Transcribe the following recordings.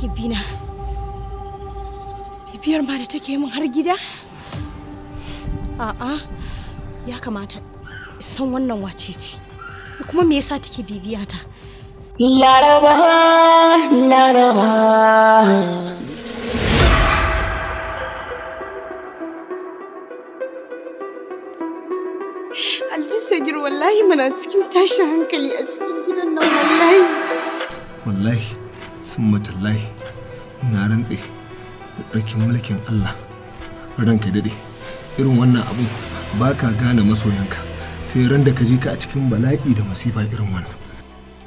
Take bina? Bibiyar ma da take min har gida? A'a, ya kamata in san wannan wace ce. Kuma me yasa take bibiya ta? Laraba, Laraba. Alhaji Sagir, wallahi muna cikin tashin hankali a cikin gidan nan, wallahi. Wallahi sun matallahi, na rantse da tsarkin mulkin Allah, ranka daɗe, irin wannan abun ba ka gane masoyanka sai ran da ka ji ka a cikin bala'i da masifa irin wannan.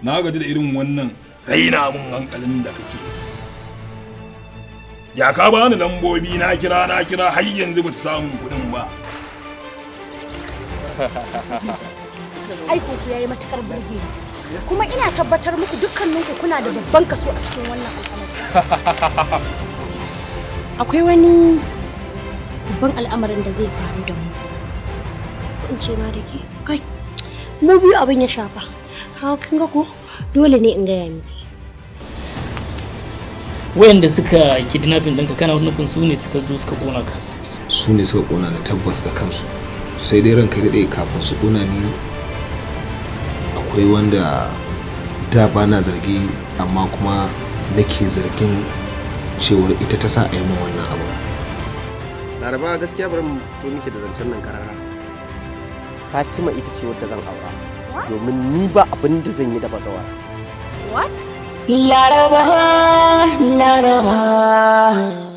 Na gaji da irin wannan raina mun hankalin da kake. Ya ka bani lambobi, na kira, na kira, har yanzu ba su samu kuɗin ba. Aikin ku yayi matukar burge ni. Kuma ina tabbatar muku dukkaninku kuna da babban kaso a cikin wannan al'amari. Akwai wani babban al'amarin da zai faru da mu. Ko in ce ma da ke. Kai, mu biyu abin ya shafa. Kawo kin ga ko dole ne in gaya miki. Wayanda suka kidnapping ɗinka, kana nufin su ne suka zo suka kona ka? Su ne suka kona na, tabbas da kansu. Sai dai ranka daɗe, kafin su kona ni akwai wanda da ba na zargi, amma kuma nake zargin cewar ita ta sa a yi min wannan abu. Laraba, gaskiya bari mu fito miki da zancen nan karara. Fatima ita ce wadda zan aura, domin ni ba abin da zan yi da bazawara. What? Laraba, Laraba.